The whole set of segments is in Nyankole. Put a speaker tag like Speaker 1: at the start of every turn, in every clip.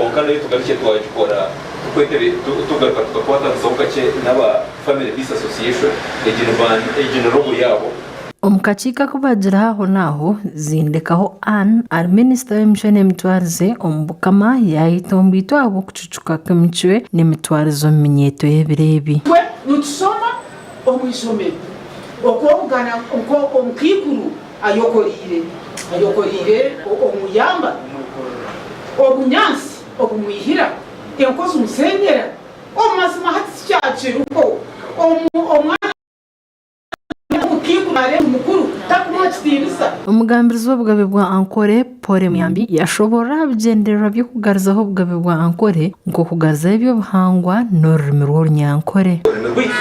Speaker 1: Kwonka nayo tugarukye twagikora tugaruka tukakwatanisaho kakye n'aba Family Peace Association, egi ni band, egi ni logo yaabo.
Speaker 2: Omu kakiiko aku baagireho aho n'aho, Zindekaho Ann ari minisita w'emicwe n'emitwarize omu Bukama yaayeta omu bwito ahabw'okucucuka kw'emicwe n'emitwarize omu minyeeto y'ebiro ebi.
Speaker 3: Itwe nitushoma omu ishomero okwobugana nk'omukaikuru ayokoriire ayokoriire omuyamba obunyansi obumwihira enkozi musenyera omu mazima hati tikyakiriho omwana omukaikuru areeba omukuru takumuha kitiinisa.
Speaker 2: Omugambirizi w'obugabe bwa Ankole, Paul Muyambi yashoboorora aha bigyendererwa by'okugarizaho obugabe bwa Ankole nk'okugarizaho eby'obuhangwa n'orurimi rw'Orunyankore.
Speaker 1: Orurimi rwaitu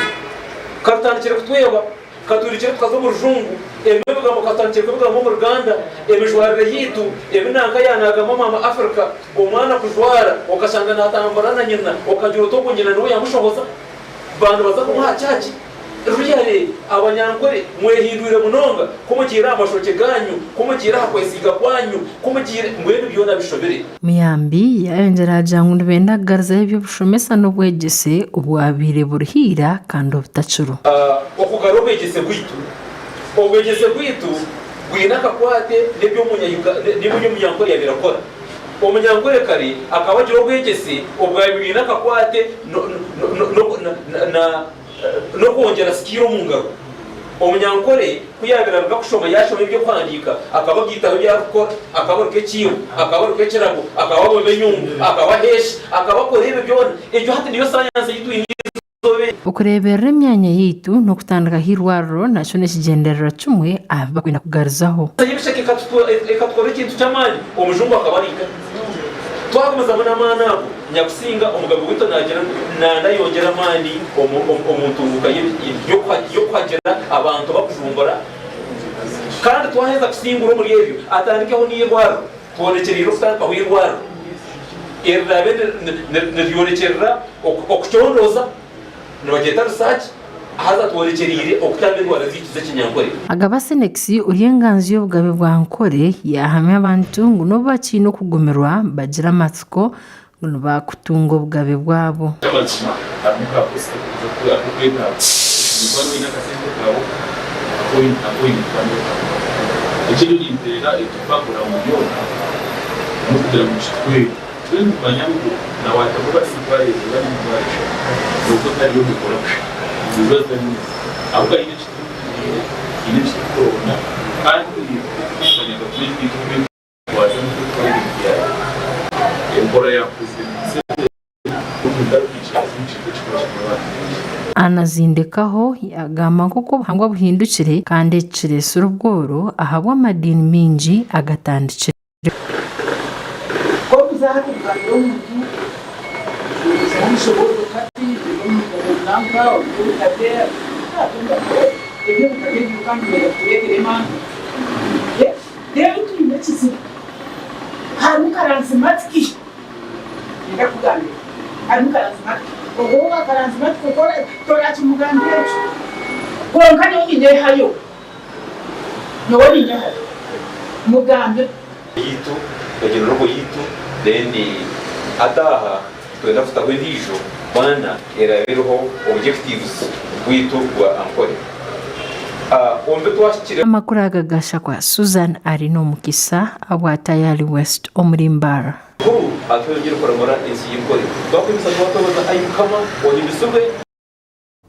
Speaker 1: ka rutandikire kutweba, ka twirukire tukaza omu rujungu, ebimwe ebigambo ka tutandikire kubigamba omu Ruganda, emijwarire yaitu, ebi nanka yaanagamba Maama Africa, omwana kujwara okashanga naatambura na nyina okagira oti ogwo nyina niwe yaamushohoza, baaba nibaza kumuha kyaki? Really abanyankore mwehindwire munonga ku mugiire aha mashokye ganyu, ku mugiire aha kwesiiga kwanyu, ku mugiire mbwenu byona bishobire.
Speaker 2: Muyambi yayongyera agira ngu nibenda kugarizaho eby'obushomesa n'obwegyese obwabaire buriho ira kandi obutakiriho.
Speaker 1: Okugara obwegyese bwaitu. Obwegyese bwaitu bwine akakwate n'eby'omunyankore yabaire akora. Omunyankore kare akaba agira obwegyese obwabaire bwine akakwate na. N'okwongyera sikiiro omu ngaro. Omunyankore ku yaabaire aruga kushoma yaashoma eby'okuhandiika, akaba agaitaho ebi arikukora, akaba aruka ekiibo, akaba aruka ekirago, akaba abumba enyungu, akaba aheesha, akaba akora ebyo byona. Egyo hati niyo sayansi ei twine eizooba eri.
Speaker 2: Okureeberera emyanya yaitu n'okutandikaho eirwariro nakyo n'ekigyendererwa kimwe aha bi barikwenda kugarizaho.
Speaker 1: Ebishaka ekatukorera ekintu ky'amaani, omujungu akaba ari nkahi? Twagumizamu n'amaani ago, Nyakusinga omugabe waitu naagira ngu naanayongyera amaani omu ntunguka y'okuhagira abantu abakujumbura. Kandi twaheza kusingura omuri ebyo, atandikeho n'eirwariro. Tworekyereire okutandikaho eirwariro eriraabe niryorekyerera okucondooza. Nibagyeta research haza tworekyereire okutamba endwara zaitu z'ekinyankore.
Speaker 2: Agaba Senex ori enganzi y'obugabe bwa Nkore yaahamya abantu ngu n'obu bakiine okugumirwa bagire amatsiko ngu nibakutunga obugabe bwabo.
Speaker 4: Eky'amazima harimu ka post ak'okwetaaga oshemeriire kuba noine akasente kaawe aku oine kuba notaho. Ekindi nimpeera ekipapura omu byona n'okugira ngu kituhwere. Twena nitumanya ngu na waataho bari emitwaro ebiri oba n'emitwaro eshatu nooba otariyo nookora busha, niziba zitari nyingi. Ahabw'okuba haine eki turikutumiire, haine eki turikuronda kandi nk'oku turikumanya gavumenti yaitu oku erikutwaza n'oku erikukora ebintu byayo, enkora ya Purezidenti Museveni n'omuntu arikwikiriza omu kintu ekikuba kirimu abantu baingi.
Speaker 2: Anazindikaho yagamba nk'oku obuhangwa buhindukire kandi eki kireetsire obworo ahabw'amadiini maingi agatandikire.
Speaker 3: Nk'okuza hati kugambira omuntu omushoboorore hati nanka ebyo ebitabo ebyo kandi noija kutureetera emanja. Reero twine ekizibu harimu karanzimatiki ninda kukugambira harimu karanzimatiki ogwo owa karanzimatiki torakimugambira ekyo kwonka nyowe ninyehayo. Nyowe ninyehayo. Mugambire.
Speaker 1: Yaitu, egyo ni roho yaitu, then hati aha nitwenda kutaho endiijo banner eraabe eriho objectives bwaitu bwa Ankole. Omu bi twahikire.
Speaker 2: Amakuru aga gashakwa Susan Arinomukisa abwa Tayali West omuri Mbarara.
Speaker 1: Mukuru atweyongyere kuramura ensi y'Enkore. Twakwimisa twakwebaza ai Mukama, ohimbisibwe.